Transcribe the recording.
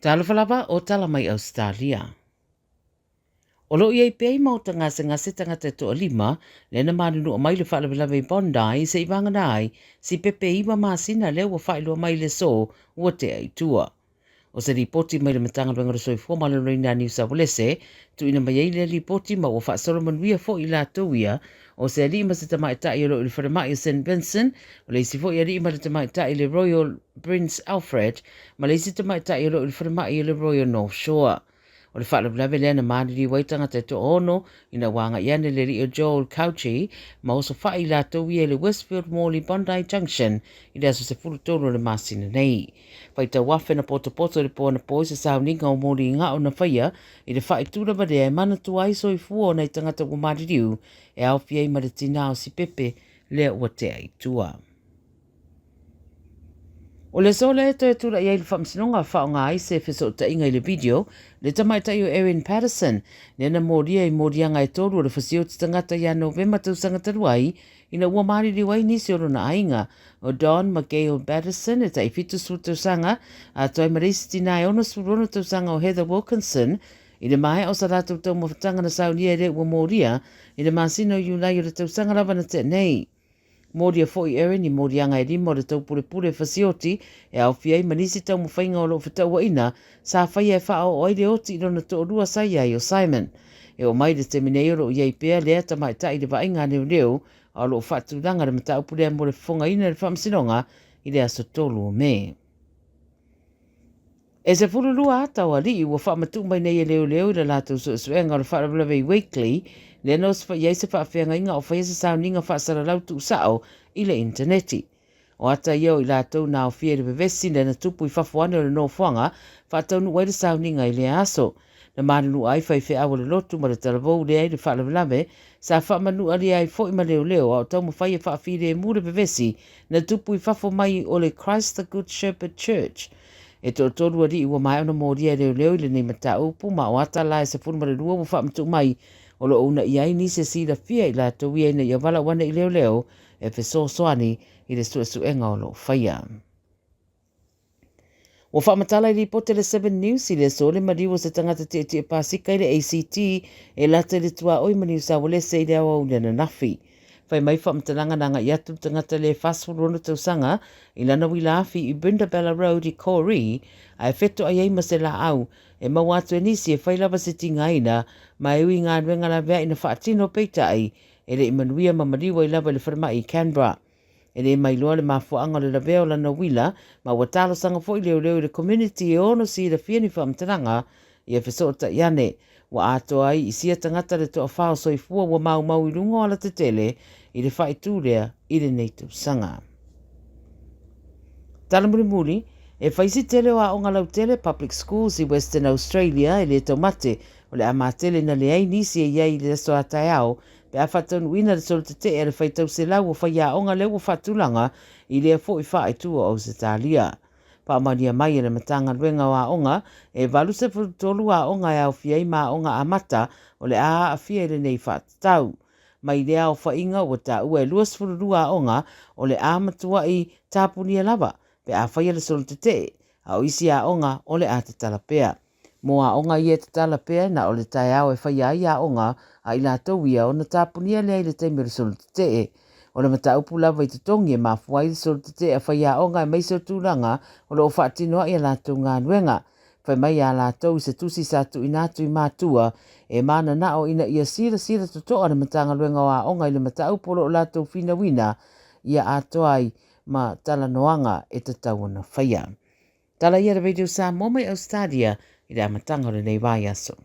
Talofa lava o tala mai Ausetalia. O lo o i ai pea i maota gasegase tagata e toalima, lea na manunua mai le faalavelave i Bondi se i vagana ai si pepe 9 masina lea ua faailoa mai i le aso ua tea i tua. O se lipoti mai le Matagaluega o le Soifua Maloloina a Niu Saualese, tuuina mai ai lea lipoti ma ua faasolo manuia foi i latou ia, o se alii ma se tamaitai o lo o i le falemai o St Vincent, o le isi foi alii ma le tamaitai i le Royal Prince Alfred, ma le isi tamaitai o lo o i le falemai o le Royal North Shore. O le faalavelave lea na maliliu ai tagata e toaono ina ua agai ane le alii o Joel Cauchi ma osofai i latou ia i le Westfield Mall i Bondi Junction i le aso 13 o le masina nei. Faitau afe na potopoto i le po anapo i se sauniga o moli gao na faia i le faaitu lava lea e manatua ai soifua o nai tagata ua maliliu e aofia ai ma le tinā o Sipepe lea ua tea i tua. O le aso lea e toe tulai ai le faamasinoga faaaoga ai se fesootaiga i le video le tamaitai o Erin Patterson lea na molia i moliaga e tolu o le fasioti tagata ia Novema tausaga talu ai ina ua maliliu ai nisi o lona aiga o Don ma Gail Patterson e tai 70 tausaga atoa ai ma le isi tinā e 66 tausaga o Heather Wilkinson i le maea o sa latou taumafataga na saunia e le ua molia i le masina o Iulai o le tausaga lava na tea nei. Molia foi Erin i moliaga e lima o le taupulepule fasioti e aofia ai ma nisi taumafaiga o lo o fetauaina sa faia e faaoo ai le oti i lona toalua sa i ai o Simon. E oo mai i le taimi nei o lo o i ai pea lea tamaitai i le vaaiga a leoleo a o lo o faatulaga le mataupu lea mo le fofogaina i le faamasinoga i le aso 3 o Me. E 12 ata o alii ua faamatuu mai nei e leoleo i le latou suesuega o le faalavelave i Wakeley, lea na osofai ai se faafeagaiga o faia se sauniga faasalalau tuusao i le initaneti. O ata ia o i latou na aofia i le vevesi lea na tupu i fafo ane o le nofoaga faataunuu ai le sauniga i lea aso. Na malulua ai faifeau a le lotu ma le talavou lea i le faalavelave sa faamanualia ai foi ma leoleo a o taumafai e faafilemu le vevesi na tupu i fafo mai o le Christ the Good Shepherd Church. E toatolu alii ua maea ona molia e leoleo i lenei mataupu ma o ata la e 12 ua faamatuu mai o lo o uunaia ai nisi e silafia i latou ia ina ia valaau ane i leoleo e fesoasoani i le suesuega o lo o faia. Ua faamatala i lipoti a le Seven News i le aso le maliu o se tagata tietie pasika i le ACT e lata i le tuaoi ma Niu Saualese i le aoauli ananafi. Fai mai faamatalaga na agai atu le tagata le 46 tausaga i lana uila afi i Brindabella Road i Coree ae fetoai ai ma se laau e maua atu e nisi e fai lava se tigaina ma e ui i galuega laveai na faatino peitai e le i manuia ma maliu ai lava i le falemai i Canberra. E le mailoa le mafuaaga o le lavea o lana uila ma ua talosaga foi leoleo i le community e ono silafia ni faamatalaga ia fesootai ane. Ua atoa ai i sia tagata le toawhā o soifua ua maumau i luga o alatetele i le faaitu lea i lenei tausaga. Tala mulimuli, e fai si tele o aoga lautele public schools i Western Australia e le taumate o le a matele na leai nisi e i ai i le aso a taeao pe a faataunuuina le solo tetee a le faitau selau o faiaoga lea ua faatulaga i lea foi faaitu o Ausetalia. Faamaonia mai e le Matagaluega o Aoga, e 83 aoga e aofia ai ma aoga amata o le a aafia i lenei faatatau. Mai lea aofaiga ua taua e 22 aoga o le a matuai tapunia lava pe a faia le solo tetee, a o isi aoga o le a tatala pea. Mo aoga ia e tatala pea, na o le taeao e faia ai aoga a i latou ia ona tapunia lea i le taimi o le solo tetee. O le mataupu lava i totogi e mafua ai le solo tetee a faiaoga aemaise o tulaga o lo o faatino ai a latou galuega. Fai mai a latou i se tusi sa tuuina atu i matua e mananao ina ia silasila totoa le Matagaluega o Aoga i le mataupu o lo o latou finauina ia atoa ai ma talanoaga e tatau ona faia. Tala ia le Radio Samoa mai Australia i le amataga o lenei vaiaso.